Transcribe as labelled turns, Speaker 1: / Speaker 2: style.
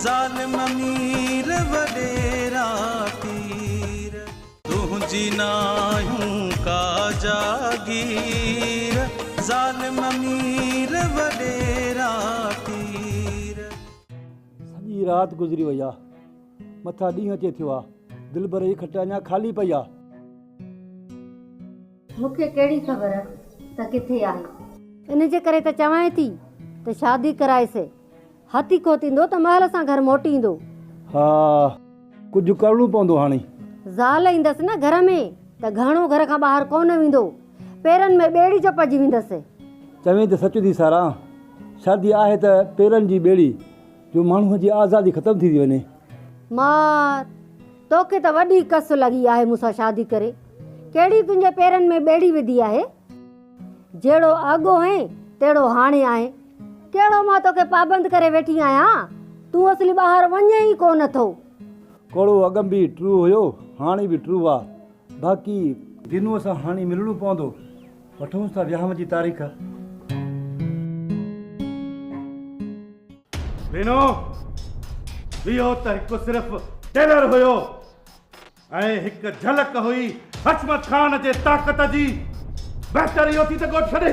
Speaker 1: ظالم مير وڏيرا پير. تنهنجي ناهيون ڪا جاگير، ظالم مير وڏيرا پير.
Speaker 2: سڄي رات گذري وئي آ، مٿان ڏينهن اچي ٿيو آ، دلبر جي کٽ اڃا خالي پئي آ.
Speaker 3: مون کي ڪهڙي خبر ته ڪٿي آهي. ان جي ڪري ته چوانء ٿي ته شادي ڪرائيس. هٿيڪو ٿيندو ته مهل سان گهر موٽي ايندو.
Speaker 2: ها، ڪجهه ڪرڻو پوندو هاڻي.
Speaker 3: زال ايندس نه گهر ۾ ته گهڻو گهر کان ٻاهر ڪونه ويندو. پيرن ۾ ٻيڙي جو پئجي ويندس.
Speaker 2: چوين ته سچ ٿي ساران. شادي آهي ته پيرن جي ٻيڙي جو ماڻهوء جي آزادي ختم ٿي ٿي وڃي.
Speaker 3: مار! توکي ته وڏي ڪس لڳي آهي مون سان شادي ڪري. ڪهڙي تنهنجي پيرن ۾ ٻيڙي وڌي آهي؟ جهڙو اڳ هئين تهڙو هاڻي آهين. ڪهڙو مان توکي پابند ڪري ويٺي آهيان؟ تون اصلي ٻاهر وڃين ئي ڪو نه ٿو.
Speaker 2: ڪوڙو اڳم به ٽرو هيو، هاڻي به ٽرو آ. باقي دينوء سان هاڻي ملڻو پوندو. وٺونس ٿا ويهانء جي تاريخ.
Speaker 4: دينو، اهو ته هڪ صرف ٽيلر هيو ۽ هڪ جهلڪ هئي حشمت خان جي طاقت جي. بهتر اهو ٿي ته ڳوٺ ڇڏي.